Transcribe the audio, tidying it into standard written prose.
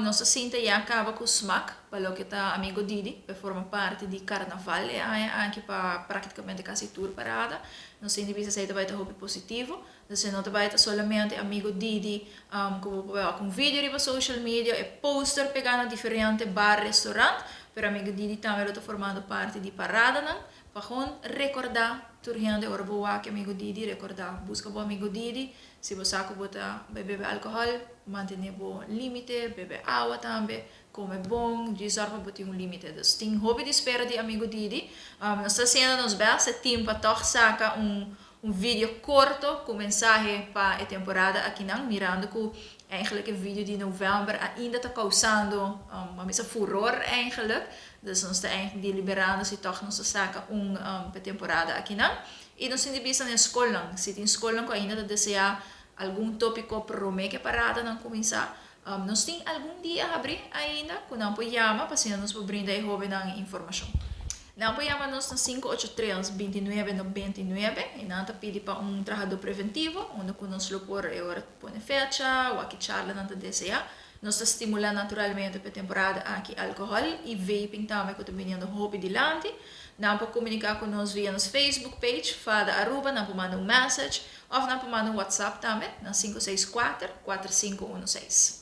Nos a sinta ya caba cu SMAC pa loke ta Amigo Didi, pa forma parti di carnaval e aña aki pa practicamente casi tur parada. Nos sinti bisa esey ta bay ta hopi positivo. Dus no ta bay ta solamente Amigo Didi cu bo por wak un video riba social media, e poster pega na diferente bar, restaurant, pero Amigo Didi tambe lo ta formando parti di paradanan pa gewoon recorda tur hende ora bo wak Amigo Didi, recorda busca bo Amigo Didi. Si bo sa cu bo ta bay bebe alcohol, mantene bo limite, bebe awa tambe, come bon, djis zorg pa bo tin un limite. Dus tin hopi di spera di Amigo Didi. Nos ta haciendo nos best, e team, pa toch saca un video corto cu mensahe pa e temporada akinan, mirando cu eigenlijk e video di november ainda ta causando un furor eigenlijk. Dus nos ta eigenlijk deliberando si toch nos ta saca un pa temporada akinan. Y nos tin bisa na scol, si tin scol cu ainda ta desea algun topico prome cu paradanan cuminsa. Nos tin algun dia habri ainda, cu nan por yama, pa asina nos por brinda e hobennan informacion. Nan por yama nos na 583 2999 y nan ta pidi pa un trahador preventivo, unda cu nos lo por ora pone fecha, of ki charla nan ta desea. Nos ta stimula naturalmente pa e temporada aki alcohol y vaping tambe, cu ta bini hopi dilanti. Nan por comunica cu nos via nos Facebook page, Fada Aruba, nan por manda un message, of nan por manda un WhatsApp tambe, na 564 4516.